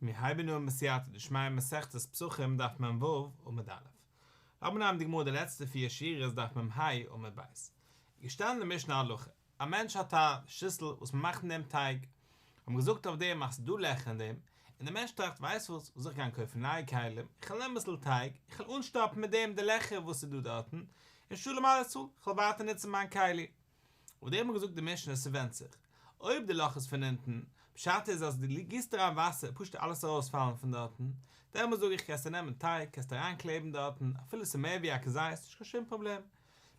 מיר הייבן אן בסייעתא דשמיא מסכת פסחים דף מ"ו עמוד א'. לאמיר נעמען די גמרא די לעצטע פיר שורות דף מ"ה עמוד ב'. איז געשטאנען אין די משנה הלכה, א מענטש האט א שיסל וואס מען מאכט אין דעם טייג, האט מען געזאגט אויף דעם אז ס'איז דא לעכער אין דעם, און דער מענטש טראכט ווייסט וואס, וואס זאל איך גיין קויפן נייע כלים, איך וועל נעמען אביסל טייג, איך וועל אנשטאפן מיט דעם די לעכער וואס איז דא דארטן, און שלום על ישראל, איך וועל ווייטער נוצן מיין כלי. אויף דעם האט געזאגט די משנה ס'ווענדט זיך אויב די לאך איז פון אונטן, פשט איז אז דו גיסט אריין וואסער פשוט אלעס ארויס פאלן פון דארטן, דעמאלס זאג איך קענסטו נעמען טייג קענסטו אריין קלעבן דארטן אפילו ס'איז מער ווי א כזית נישט קיין שום פראבלעם,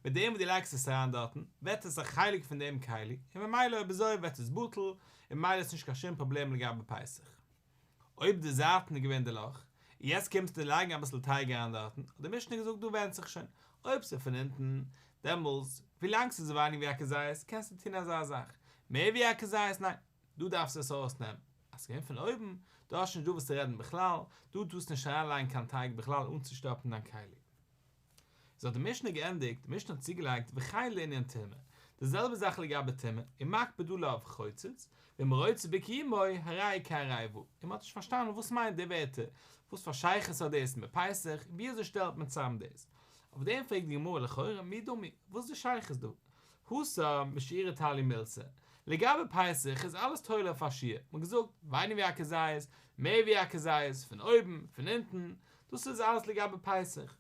מיט דעם וואס דו לייגסט עס אריין דארטן ווערט עס א חלק פון דעם כלי און ממילא אויב אזוי ווערט עס בטל און ממילא איז נישט קיין שום פראבלעם לגבי פסח. אויב די זייטן איז געווען די לאך, און יעצט קומסטו לייגן אביסל טייג אריין דארטן, האט די משנה געזאגט דא ווענדט זיך שוין, אויב ס'איז פון אונטן, דעמאלס, ווילאנג ס'איז ווייניג ווי א כזית, קענסטו טון אזא זאך, מער ווי א כזית, ניין, דא דארפסטו עס ארויסנעמען, אז ס'איז געווען פון אויבן, דא האסטו נישט דא וואס צו רעדן בכלל, דא טארסטו נישט אריינלייגן קיין טייג בכלל אנצושטאפן דיין כלי. איז האט די משנה געענדיגט, די משנה האט צוגעלייגט וכן לענין טומאה, די זעלבע זאך לגבי טומאה, אם מקפיד עליו חוצץ, ואם רוצה בקיומו, הרי כעריבה, און מען האט נישט פארשטאנען וואס מיינט די ווערטער, וואס פאר שייכות האט דאס מיט פסח, ווי אזוי שטעלט מען צאם דאס? אויף דעם פרעגט די גמרא לכאורה מי דמי, וואס איז די שייכות דא? התם בשיעורא תליא מילתא, לגבי פסח איז אלעס תולה אויף א שיעור, מען האט געזאגט, ווייניג ווי א כזית, מער ווי א כזית, פון אויבן, פון אונטן, דאס איז אלעס לגבי פסח.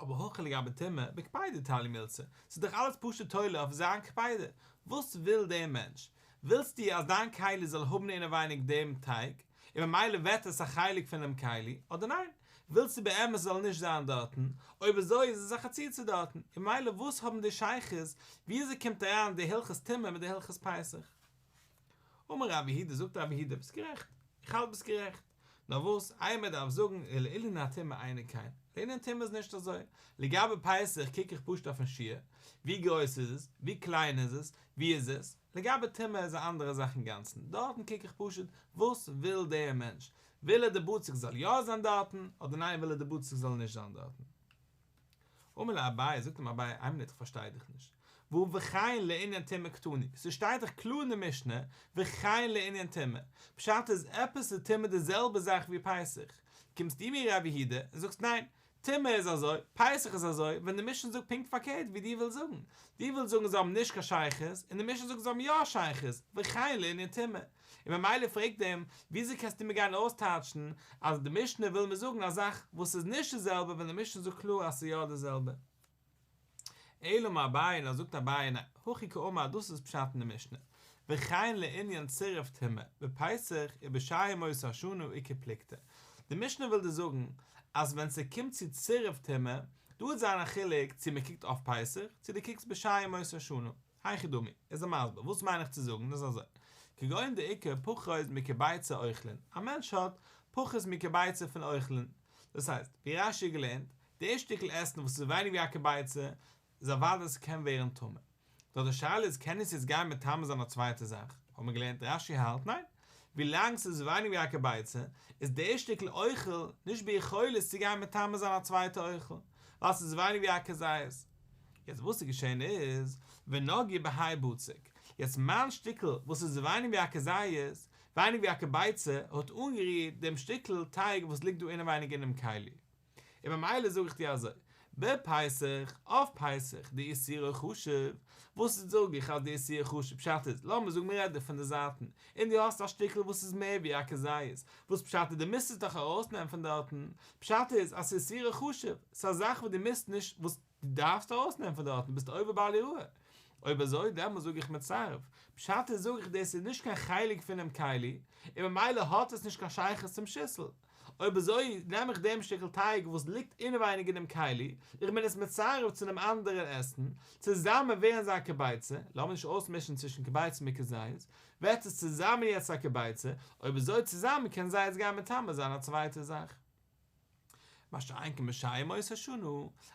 אבער הכא לגבי טומאה, בקפידא תליא מילתא, ס'איז דאך אלעס פשוט תולה אויף זיין קפידה, וואס וויל דער מענטש? ווילסטו אז דיין כלי זאל האבן אינעווייניג דעם טייג, און ממילא ווערט עס א חלק פונעם כלי, אדער ניין? ווילסטו באמת עס זאל נישט זיין דארטן, אויב אזוי איז עס א חציצה דארטן, און ממילא וואס האבן די שייכות, וויאזוי קומט אריין די הלכות טומאה מיט די הלכות פסח? אמר רב יהודה, זאגט רב יהודה, ביסט גערעכט, איך האלט ביסט גערעכט, נאר וואס, אימא דארף זאגן, ולענין הטומאה אינו כן, לענין טומאה איז נישט אזוי, לגבי פסח קוק איך פשוט אויפן שיעור, ווי גרויס איז עס, ווי קליין איז עס, ווי איז עס, לגבי טומאה איז א אנדערע זאך אינגאנצן, דארטן קוק איך פשוט וואס וויל דער מענטש, וויל ער די בצק זאל יא זיין דארטן, אדער ניין וויל ער די בצק זאל נישט זיין דארטן. אמר ליה אביי, זאגט אים אביי, איין מינוט איך פארשטיי דיך נישט, והא וכן לענין טומאה קתני, ס'שטייט דאך קלאר אין די משנה וכן לענין טומאה, פשט איז עפעס איז טומאה די זעלבע זאך ווי פסח, קומסטו מיר רב יהודה און זאגסט ניין, טומאה איז אזוי, פסח איז אזוי, ווען די משנה זאגט פונקט פארקערט ווי דו ווילסט זאגן, דו ווילסט זאגן זיי האבן נישט קיין שייכות, און די משנה זאגט זיי האבן יא א שייכות, וכן לענין טומאה. און ממילא פרעגט אים, וויאזוי קענסטו מיר גיין אויסטייטשן אז די משנה וויל מיר זאגן א זאך וואס איז נישט די זעלבע ווען די משנה זאגט קלאר אז ס'איז יא די זעלבע? אלא אמר אביי, נאר זאגט אביי ניין, הכי קאמר דאס איז פשט אין די משנה, וכן לענין צירוף טומאה, בפסח ובשאר ימות השנה איכא פלוגתא. די משנה וויל דיר זאגן אז ווען ס'קומט צו צירוף טומאה, דא וועט זיין א חילוק צו מ'קוקט אויף פסח צו דו קוקסט בשאר ימות השנה. היכי דמי, איז ער מסביר, וואס מיין איך צו זאגן איז אזוי, כגון דאיכא פחות מכביצה אוכלין, א מענטש האט פחות מכביצה פון אוכלין, דאס הייסט, ווי רש"י האט געלערנט, די שטיקל עסן וואס איז ווייניג ווי א כביצה, איז אוודאי ס'קען ווערן טמא. נאר די שאלה איז קען עס יעצט גיין מטמא זיין א צווייטע זאך, האט מען געלערנט רש"י האלט ניין, ווילאנג ס'איז ווייניג ווי א כביצה, איז די שטיקל אוכל נישט ביכולת צו גיין מטמא זיין א צווייטע אוכל, ווייל ס'איז ווייניג ווי א כזית. יעצט וואס איז געשען איז, ונגעו בהאי בצק, יעצט מיין שטיקל וואס איז ווייניג ווי א כזית, ווייניג ווי א כביצה, האט אנגערירט דעם שטיקל טייג וואס ליגט דא אינעווייניג אינעם כלי. און ממילא זאג איך דיר אזוי, בפסח, אויף פסח, דאיסורו חשוב, וואס זאג איך אז דאיסורו חשוב, פשט איז, לאמיר זאגן מ'רעדט דא פון די זייטן, און דו האסט א שטיקל וואס איז מער ווי א כזית, וואס פשט איז דו מוזט עס דאך ארויסנעמען פון דארטן, פשט איז אז ס'איז איסורו חשוב, ס'איז א זאך וואס דו מוזט נישט, וואס דו דארפסט ארויסנעמען פון דארטן, ביסט עובר בל יראה. אויב אזוי דעמאלס זאג איך מצטרף, פשט איז זאג איך דאס איז נישט קיין חלק פונעם כלי, און ממילא האט עס נישט קיין שייכות צום שיסל. אויב אזוי נעם איך דעם שטיקל טייג וואס ליגט אינעווייניג אינעם כלי, איך בין עס מצרף צו דעם אנדערן עסן, צוזאמען ווערן זיי א כביצה, לאמיר נישט אויסמישן צווישן כביצה מיט כזית, ווערט עס צוזאמען יעצט א כביצה, אויב אזוי צוזאמען קענען זיי יעצט גיין מטמא זיין א צווייטע זאך. מה שאין כן בשאר ימות השנה,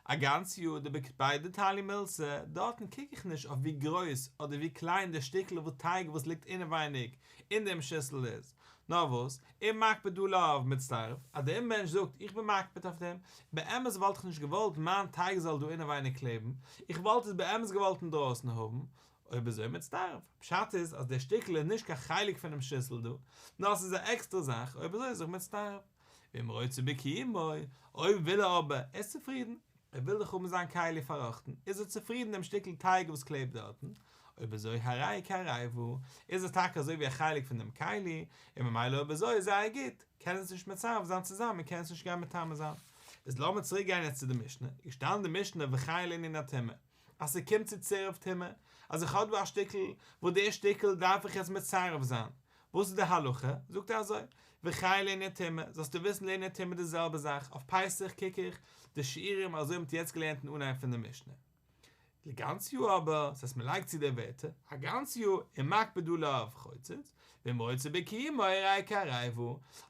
א גאנץ יאר דבקפידא תליא מילתא, דארטן קוק איך נישט אויף ווי גרויס אדער ווי קליין די שטיקל וואס טייג וואס ליגט אינעווייניג אין דעם שיסל איז, נאר וואס, אם מקפיד עליו מצטרף, אז דער מענטש זאגט איך בין מקפיד אויף דעם, באמת וואלט איך נישט געוואלט מיין טייג זאל דא אינעווייניג קלעבן, איך וואלט עס באמת געוואלט אינדרויסן האבן, אויב אזוי מצטרף, פשט איז אז דער שטיקל איז נישט קיין חלק פונעם שיסל דא, נאר ס'איז א עקסטערע זאך, אויב אזוי איז זיך מצטרף. ואם רוצה בקיומו, אויב וויל ער אבער, ער איז צופרידן, ער וויל דאך האבן זיין כלי פארראכטן, איז ער צופרידן דעם שטיקל טייג וואס קלעבט דארטן, אויב אזוי הרי כעריבה, איז עס טאקע אזוי ווי א חלק פון דעם כלי, און ממילא אויב אזוי איז זייער גוט, קען עס נישט מצרף זיין צוזאמען קען עס נישט גיין מטמא זיין. איז לאמיר צוריק גיין יעצט צו די משנה, איז געשטאנען די משנה וכן לענין הטומאה, אז ס'קומט צו צירוף טומאה, אז איך האב דא א שטיקל, וואס די שטיקל דארף איך יעצט מצרף זיין, וואס איז די הלכה? זאגט ער אזוי, וכן לענין טומאה, זאלסטו וויסן לענין טומאה די זעלבע זאך, אויף פסח קוק איך די שיעורים אזוי מ'האט יעצט געלערנט אין אנהייב פון די משנה. די גאנץ יאר אבער, דאס הייסט מ'לייגט צו די ווערטער, א גאנץ יאר, אם מקפיד עליו חוצץ, ואם רוצה בקיומו הרי כעריבה,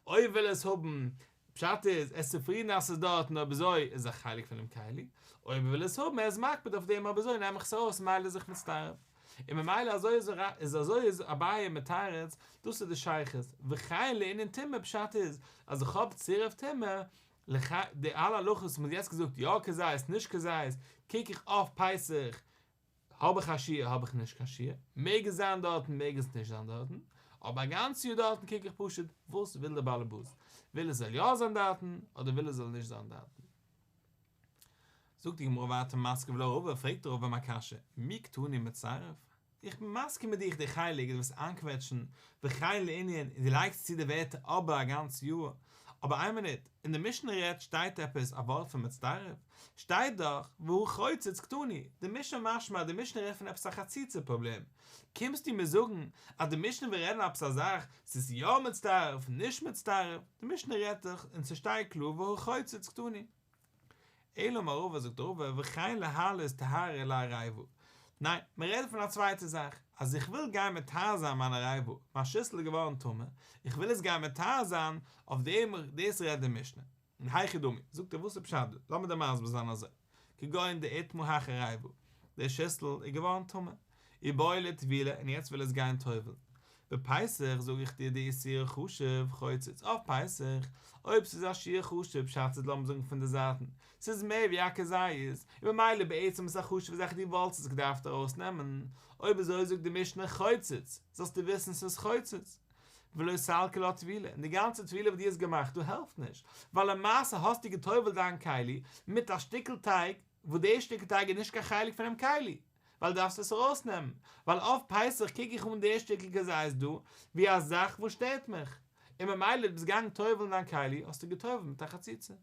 אויב וויל עס האבן פשט איז, ער איז צופרידן אז ס'איז דארט און אויב אזוי איז א חלק פונעם כלי, אויב ער וויל עס האבן ער איז מקפיד אויף דעם אויב אזוי נעם איך עס ארויס ממילא איז זיך מצטרף. און ממילא אזוי איז איז אזוי איז אביי מתרץ, דאס איז די שייכות, וכן לענין טומאה פשט איז אז איך האב צירוף טומאה, לכ די אלע הלכות וואס מ'האט יעצט געזאגט יא כזית נישט כזית, קוק איך אויף פסח האב איך א שיעור האב איך נישט קיין שיעור, מעג עס זיין דארטן מעג עס נישט זיין דארטן, אבער א גאנץ יאר דארטן קוק איך פשוט וואס וויל דער באלעבאס, וויל עס זאל יא זיין דארטן אדער וויל עס זאל נישט זיין דארטן. זאגט די גמרא ווייטער מתקיף לה רבא, פרעגט רבא אים א קשיא, מי קתני מצרף? איך בין מסכים מיט דיך די חלק דו ווילסט איינקוועטשן וכן לענין און דו לייגסט צו די ווערטער אבער א גאנץ יאר, אבער איין מינוט, אין די משנה רעדט שטייט עפעס א ווארט פון מצטרף? שטייט דאך והא חוצץ קתני, די משנה משמע אז די משנה רעדט פון עפעס א חציצה פראבלעם, קומסטו מיר זאגן אז די משנה וויל רעדן עפעס א זאך ס'איז יא מצטרף נישט מצטרף, די משנה רעדט דאך און ס'שטייט קלאר והא חוצץ קתני. אלא אמר רבא זאגט רבא וכן להעלות טהרה לעריבה, ניין מען רעדט פון א צווייטע זאך, אז איך וויל גיין מטהר זיין מיין עריבה, מיין שיסל איז געווארן טמא, איך וויל עס גיין מטהר זיין, אויף דעם דאס רעדט די משנה. און היכי דמי, זאגט ער וואס איז פשט דא, לאמיר דיר מסביר זיין אזוי, כגון דאיטמא הך עריבה, די שיסל איז געווארן טמא, ובעי לטבולי און יעצט וויל עס גיין טובל'ן. בפסח זאג איך דיר דאיסורא חשיב חוצץ אויף פסח, אויב ס'איז א שיעור חשוב פשט איז לאמיר זאגן פון די זייטן, ס'איז מער ווי א כזית, און ממילא בעצם איז עס א חשוב'ע זאך דו וואלסט עס געדארפט ארויס נעמען, אויב אזוי זאגט די משנה חוצץ, זאלסטו וויסן ס'איז חוצץ. ולא סלקא לה טבילה, און די גאנצע טבילה וואס דו האסט געמאכט דא העלפט נישט, ווייל למעשה האסטו גע'טובל'ט דיין כלי מיט א שטיקל טייג, וואס די שטיקל טייג איז נישט קיין חלק פונעם כלי, ווייל דו דארפסט עס ארויסנעמען, ווייל אויף פסח קוק איך אן די שטיקל כזית דא ווי א זאך וואס שטערט מיך, און ממילא דו ביסט געגאנגען טובל'ן דיין כלי האסטו געטובל'ט מיט א חציצה.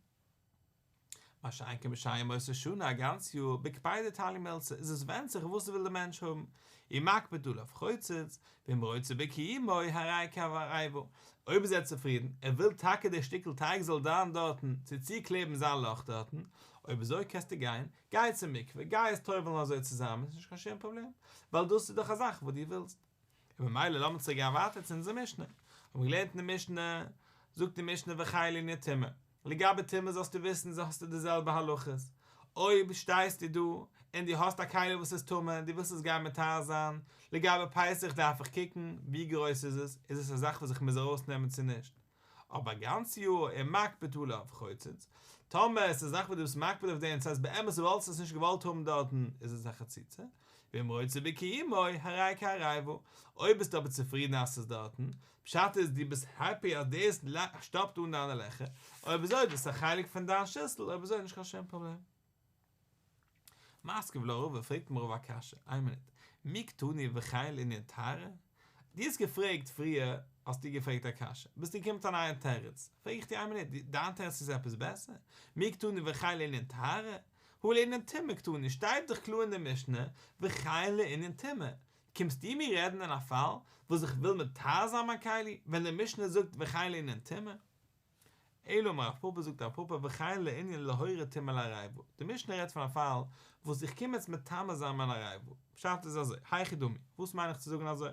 מה שאין כן בשאר ימות השנה א גאנץ יאר, בקפידא תליא מילתא, איז עס ווענדט זיך וואס וויל די מענטש האבן, אם מקפיד עליו חוצץ, ואם רוצה בקיומו הרי כעריבה, אויב איז ער צופרידן, ער וויל טאקע די שטיקל טייג זאל זיין דארטן צו צוקלעבן זיין לאך דארטן, אויב אזוי קענסטו גיין, גיי צום מקווה, גיי עס טובל'ן אזוי צוזאמען, ס'נישט קיין שום פראבלעם, ווייל דאס איז דאך א זאך וואס דו ווילסט. און ממילא לאמיר צוריק גיין ווייטער צו אונזער משנה, האבן מיר געלערנט אין די משנה, זאגט די משנה וכן לענין טומאה, לגבי טומאה זאלסטו וויסן האסטו די זעלבע הלכות, אויב שטייסטו דא און דו האסט א כלי וואס איז טמא און דו ווילסט עס גיין מטהר זיין, לגבי פסח דארף איך קוקן ווי גרויס איז עס, איז עס א זאך וואס איך מוז ארויסנעמען צו נישט, אבער א גאנץ יאר אם מקפיד עליו חוצץ, טאמער עס איז א זאך וואס דו ביסט מקפיד אויף דעם, ס'הייסט באמת וואלסטו עס נישט געוואלט האבן דארטן, איז עס א חציצה, ואם רוצה בקיומו הרי כעריבה, אויב ביסטו אבער צופרידן אז ס'איז דארטן, פשט איז דו ביסט העפי אז דאס שטאפט אן דיינע לעכער, אויב אזוי דאס איז א חלק פון דיין שיסל, אויב אזוי נישט קיין שום פראבלעם. מתקיף לה רבא פרעגט אים רבא א קשיא, איין מינוט, מי קתני וכן לענין טהרה? דו האסט געפרעגט פריער האסטו געפרעגט א קשיא, ביסטו געקומען מיט א נייע תירוץ, פרעג איך דיר איין מינוט, דיין תירוץ איז עפעס בעסער? מי קתני וכן לענין טהרה? הא לענין טומאה קתני, שטייט דאך קלאר אין די משנה וכן לענין טומאה, קומסטו מיר רעדן אין א פאל וואס איך וויל מטהר זיין מיין כלי, ווען די משנה זאגט וכן לענין טומאה? אלא אמר רב פפא זאגט רב פפא וכן לענין להוריד טומאה לעריבה, די משנה רעדט פון א פאל וואס איך קום יעצט מטמא זיין מיין עריבה, פשט איז אזוי, היכי דמי, וואס מיין איך צו זאגן אזוי,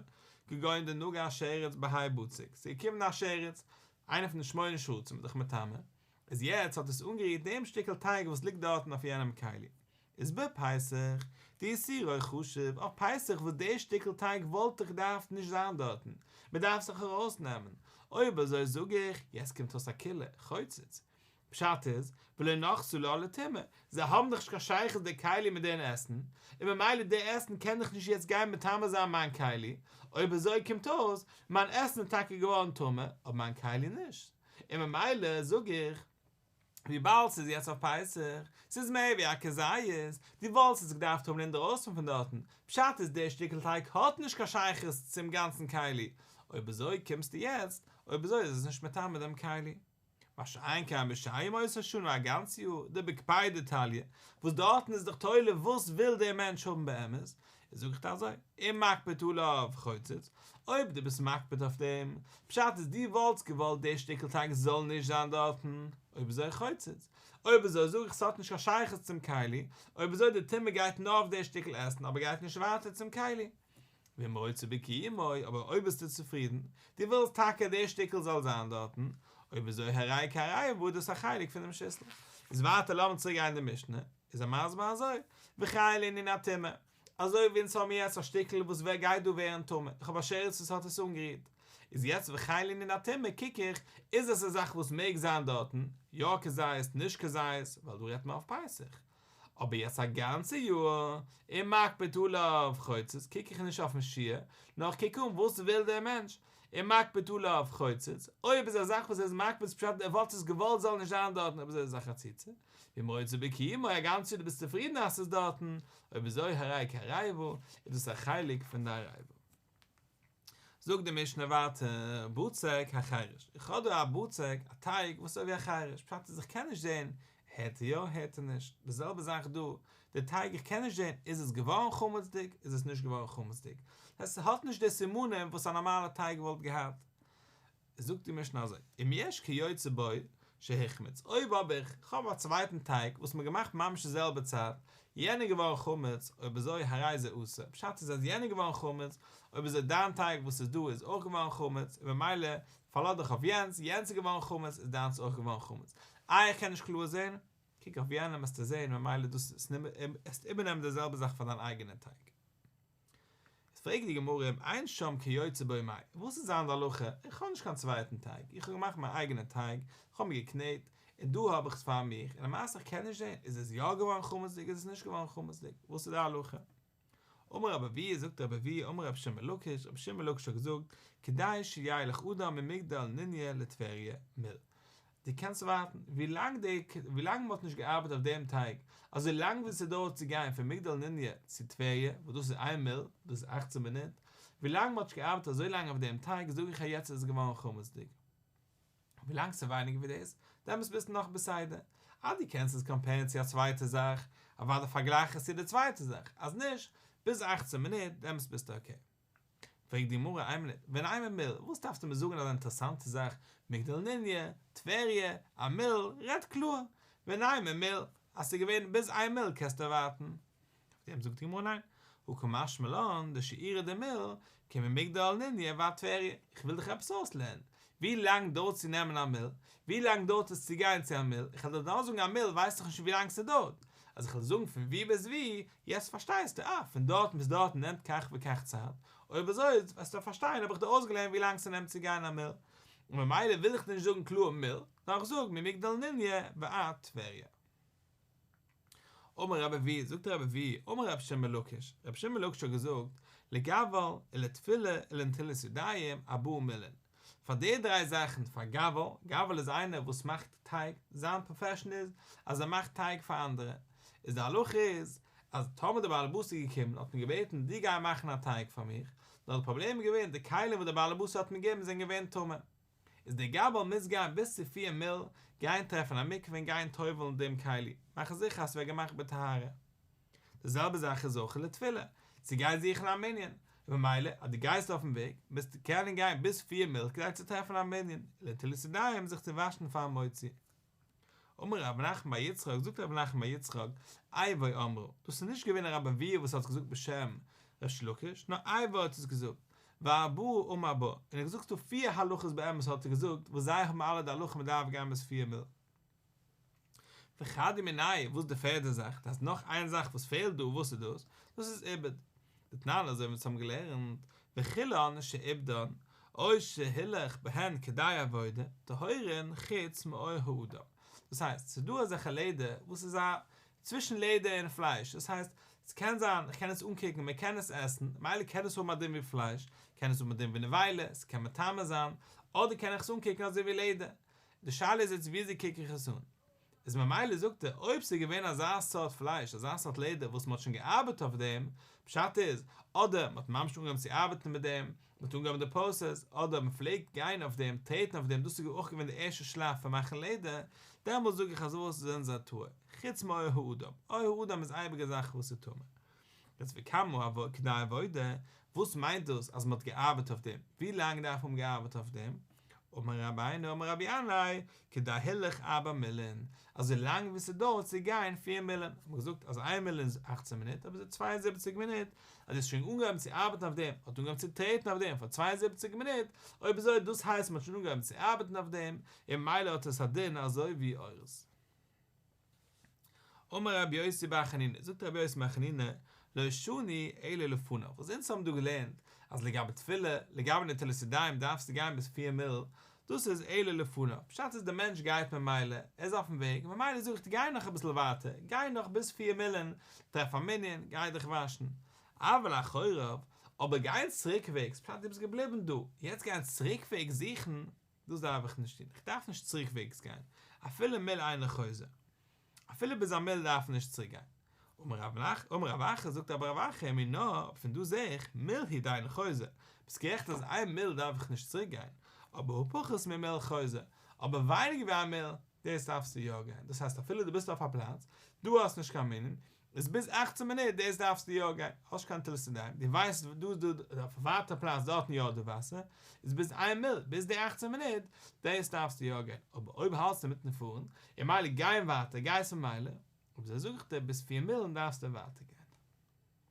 כגון דנגע שרץ בהאי בצק, ס'איז געקומען א שרץ, איינער פון די שמונה שרצים איז דאך מטמא, איז יעצט האט עס אנגערירט דעם שטיקל טייג וואס ליגט דארטן אויף יענעם כלי, איז בפסח, דאיסורו חשוב, אויף פסח וואס די שטיקל טייג וואלט דאך געדארפט נישט זיין דארטן, מען דארף עס דאך ארויסנעמען, אויב אזוי זאג איך, יעצט קומט אויס א קולא, חוצץ. פשט איז, ולא נחתה לה לטומאה, זיי האבן דאך נישט קיין שייכות די כלי מיט דעם עסן, און ממילא די עסן קען דאך נישט יעצט גיין מטמא זיין מיין כלי, אויב אזוי קומט אויס, מיין עסן איז טאקע געווארן טמא, אבער מיין כלי נישט, און ממילא זאג איך, וויבאלד ס'איז יעצט אויף פסח, ס'איז מער ווי א כזית, דו וואלסט עס געדארפט האבן אינדערויסן פון דארטן, פשט איז דער שטיקל טייג האט נישט קיין שייכות צום גאנצן כלי, אויב אזוי קומסטו יעצט, אויב אזוי איז עס נישט מטמא דעם כלי. מה שאין כן בשאר ימות השנה א גאנץ יאר, דבקפידא תליא, וואס דארטן איז דאך תולה וואס וויל דער מענטש האבן באמת, איז זאג איך דיר אזוי, אם מקפיד עליו חוצץ, אויב דו ביסט מקפיד אויף דעם, פשט איז דו וואלטסט געוואלט דער שטיקל טייג זאל נישט זיין דארטן, אויב אזוי חוצץ, אויב אזוי זאג איך ס'האט נישט קיין שייכות צום כלי, אויב אזוי די טומאה גייט נאר אויף דער שטיקל עסן אבער גייט נישט ווייטער צום כלי. ואם רוצה בקיומו, אבער אויב ביסטו צופרידן, דו ווילסט טאקע דער שטיקל זאל זיין דארטן, אויב אזוי הרי כעריבה איז דאס א חלק פונעם שיסל. איז ווייטער לאמיר צוריק גיין אין די משנה, איז ער מסביר אזוי, וכן לענין הטומאה, אזוי ווי אונז האבן יעצט א שטיקל וואס ווער גייט דא ווערן טמא, איך האב א שרץ וואס האט עס אנגערירט, איז יעצט וכן לענין הטומאה קוק איך, איז עס א זאך וואס מעג זיין דארטן, יא כזית, נישט כזית, ווייל דא רעדט מען אויף פסח. אבער יעצט א גאנצע יאר, אם מקפיד עליו חוצץ, קוק איך נישט אויפן שיעור, נאר איך קוק אן וואס וויל דער מענטש, אם מקפיד עליו חוצץ, אויב איז א זאך וואס ער איז מקפיד איז פשט ער וואלט עס געוואלט זאל נישט זיין דארטן אויב אזוי איז עס א חציצה, ואם רוצה בקיומו א גאנץ יאר דו ביסט צופרידן אז ס'איז דארטן, אויב אזוי הרי כעריבה, איז דאס א חלק פון די עריבה. זאגט די משנה ווייטער, בצק החרש, איך האב דא א בצק, א טייג וואס איז אזוי ווי א חרש, פשט איז איך קען נישט זען, הערט ער יא הערט ער נישט, די זעלבע זאך דא, די טייג איך קען נישט זען איז עס געווארן חמצ'דיג איז עס נישט געווארן חמצ'דיג, עס האט נישט די סימנים וואס א נארמאלע טייג וואלט געהאט. זאגט די משנה אזוי, אם יש כיוצא בו שהחמיץ, אויב האב איך, כ'האב א צווייטן טייג וואס מ'האט געמאכט ממש די זעלבע צייט, יענער געווארן חמץ, אויב אזוי הרי זה אסור, פשט איז אז יענער געווארן חמץ, אויב אזוי דיין טייג וואס איז דא איז אויך געווארן חמץ, און ממילא פארלאז דיך אויף יענץ, יענץ איז געווארן חמץ איז דיינס אויך געווארן חמץ. איי איך קען נישט קלאר זען? קוק אויף יענעם וועסטו זען, ממילא דאס איז וועסטו איבערנעמען די זעלבע זאך פאר דיין אייגענע טייג. איז פרעגט די גמרא אם אין שם כיוצא בו מאי, וואס איז זיין די הלכה, איך האב נישט קיין צווייטן טייג, איך האב געמאכט מיין אייגענע טייג, איך האב מיר געקנעט, און דא האב איך עס פאר מיך, און למעשה איך קען נישט זען, איז עס יא געווארן חמצ'דיג איז עס נישט געווארן חמצ'דיג, וואס איז די הלכה? אמר רבי אבהו, זאגט רבי אבהו, אמר רבי שמעון בן לקיש, רבי שמעון בן לקיש האט געזאגט, כדי שילך אדם ממגדל נוניא לטבריה מיל. דו קענסט ווארטן ווי לאנג די ווי לאנג מ'האט נישט געארבעט אויף דעם טייג, אזוי לאנג ווי ס'דויערט צו גיין פון מגדל נוניא צו טבריה, וואס דאס איז איין מיל, דאס איז אכצן מינוט, ווי לאנג מ'האט נישט געארבעט אזוי לאנג אויף דעם טייג זאג איך אז יעצט איז עס געווארן חמצ'דיג. ווי לאנג ס'איז ווייניגער ווי דאס, דעמאלטס ביסטו נאך בסדר. אז דו קענסט עס קאמפערן צו א צווייטע זאך, אוודאי פארגלייך עס צו די צווייטע זאך, אז נישט, ביז אכצן מינוט, דעמאלטס ביסטו אקעי. פרעגט די גמרא איין מינוט, ונימא מיל, וואס דארפסטו מיר זאגן אזא אינטערעסאנטע זאך, מגדל נוניא, טבריה, א מיל, רעד קלאר, ונימא מיל, אז ס'איז געווען ביז איין מיל קענסטו ווארטן. אויף דעם זאגט די גמרא ניין, הא קא משמע לן דשיעורא דמיל כממגדל נוניא ועד טבריה, איך וויל דיך עפעס אויסלערנען, ווי לאנג דויערט צו נעמען א מיל? ווי לאנג דויערט עס צו גיין צו א מיל? איך וועל דיר נאר זאגן א מיל ווייסט דאך נישט ווי לאנג ס'דויערט. אז איך וועל זאגן פון ווי ביז ווי, יעצט פארשטייסטו, אה, פון דארטן ביז דארטן נעמט כך וכך צייט, אויב אזוי וועסטו פארשטיין האב איך דיר אויסגעלערנט ווי לאנג ס'נעמט צו גיין א מיל. און ממילא וויל איך דיר נישט זאגן קלאר מיל, נאר איך זאג ממגדל נוניא ועד טבריה. אמר רבי אבהו, זאגט רבי אבהו, אמר רבי שמעון בן לקיש, רבי שמעון בן לקיש האט געזאגט, לגבל ולתפילה ולנטילת ידיים ארבעה מילין, פאר די דריי זאכן, פאר גבל, גבל איז איינער וואס מאכט טייג, זיין פראפעשן איז אז ער מאכט טייג פאר אנדערע, איז די הלכה איז, אז טאמער דער בעל הבית איז געקומען האט מען געבעטן דו גיי מאכן א טייג פאר מיך, נאר די פראבלעם איז געווען די כלים וואס דער בעל הבית האט מיר געגעבן זענען געווען טמא. איז דער גבל מוז גיין ביז צו פיר מיל, גיין טרעפן א מקווה און גיין טובל'ן דעם כלי, מאכן זיכער אז ס'ווערט געמאכט בטהרה. די זעלבע זאך איז אויך לתפילה, צו גיין זוכן א מנין, און ממילא אז דו גייסט אויפן וועג, מוזטו קענען גיין ביז פיר מיל כדי צו טרעפן א מנין, לנטילת ידיים זיך צו וואשן פארן מוציא. אמר רב נחמן בר יצחק, זאגט רב נחמן בר יצחק, אייבו אמרה, דאס איז נישט געווען רבי אבהו וואס האט עס געזאגט בשם ריש לקיש, נאר אייבו האט עס געזאגט, וארבעה אמר בה, און ער האט געזאגט ס'דא פיר הלכות באמת האט ער געזאגט, וואס זיי האבן אלע די הלכה מען דארף גיין ביז פיר מיל. וחדא מינייהו, וואס איז די פערדע זאך, דאס הייסט נאך איין זאך וואס פעלט דא, וואס איז דאס? דאס איז עיבוד. דתנן אזוי ווי אונז האבן געלערנט, וכולן שעיבדן, או שהילך בהן כדי עבודה, טהורין חוץ מעור האדם. דאס הייסט, ס'איז דא אזעלכע לעדער וואס איז א צווישן לעדער און פלייש, דאס הייסט, ס'קען זיין, איך קען עס אנקוקן, מען קען עס עסן, מילא קען עס האבן א דין ווי פלייש, קען עס האבן א דין ווי נבילה, ס'קען מטמא זיין, אדער קען איך עס אנקוקן אזוי ווי לעדער. די שאלה איז יעצט וויאזוי קוק איך עס אן. איז ממילא זאגט ער, אויב ס'איז געווען אזא סארט פלייש, אזא סארט לעדער וואס מ'האט שוין געארבעט אויף דעם, פשט איז, אדער מ'האט ממש אנגעהויבן צו ארבעטן מיט דעם, מ'האט אנגעהויבן די פראסעס, אדער מ'פלעגט גיין אויף דעם, טרעטן אויף דעם, דאס איז אויך געווען די ערשטע שלב פון מאכן לעדער, דעמאלס זאג איך אז וואס זענען זיי טהור, חוץ מעור האדם, עור האדם איז אייביג א זאך וואס איז טמא. יעצט וכמה כדי עבודה, וואס מיינט דאס אז מ'האט געארבעט אויף דעם, ווי לאנג דארף מען האבן געארבעט אויף דעם? אמר רבינו אמר רבי ינאי, כדי הילוך ארבע מילין, אזוי לאנג ווי ס'דויערט צו גיין פיר מילין, האט מען געזאגט אז איין מילין איז אכצען מינוט, אבער ס'איז 72 מינוט, אז דו האסט שוין אנגעהויבן צו ארבעטן אויף דעם, האט אנגעהויבן צו טרעטן אויף דעם פאר 72 מינוט, אויב אזוי דאס הייסט מ'האט שוין אנגעהויבן צו ארבעטן אויף דעם, און ממילא האט עס א דין אזוי ווי עורות. אמר רבי יוסי בר חנינא, זאגט רבי יוסי בר חנינא, לא שנו אלא לפניו, וואס אונז האבן דא געלערנט, אז לגבי תפילה, לגבי נטילת ידיים דארפסטו גיין ביז פיר מיל, דאס איז אלא לפניו, פשט איז דער מענטש גייט ממילא, ער איז אויפן וועג, ממילא זאג איך דיר גיי נאך אביסל ווייטער, גיי נאך ביז פיר מילן, טרעף א מנין, גיי דיך וואשן. אבל אחוריו, אבער גיין צוריקוועגס, פשט דו ביסט געבליבן דא, יעצט גיין צוריקוועגס זוכן, דאס דארף איך נישט טון, איך דארף נישט צוריקוועגס גיין, אפילו מיל אינו חוזר, אפילו ביז א מיל דארף מען נישט צוריק גיין. אמר רב נח, אמר רב אחא, זאגט אבער רב אחא, מינה, פון דא זעה איך, מיל הוא דאינו חוזר, ביסט גערעכט אז איין מיל דארף איך נישט צוריק גיין, אבער הא פחות ממיל חוזר, אבער ווייניגער ווי א מיל, דאס דארפסטו יא גיין, דאס הייסט אפילו דו ביסט אויף א פלאץ, דו האסט נישט קיין מנין, איז ביז אכצען מינוט דאס דארפסטו יא גיין, האסט נישט קיין נטילת ידיים, דו ווייסט דא איז דא אויף א ווייטע פלאץ דארטן יא דא וואסער, איז ביז איין מיל, ביז די אכצען מינוט, דאס דארפסטו יא גיין, אבער אויב האלטסטו אינמיטן פארן, און מילא גיין ווייטער גייסט ממילא, אויב אזוי זאג איך דיר ביז פיר מילן דארפסטו ווייטער גיין.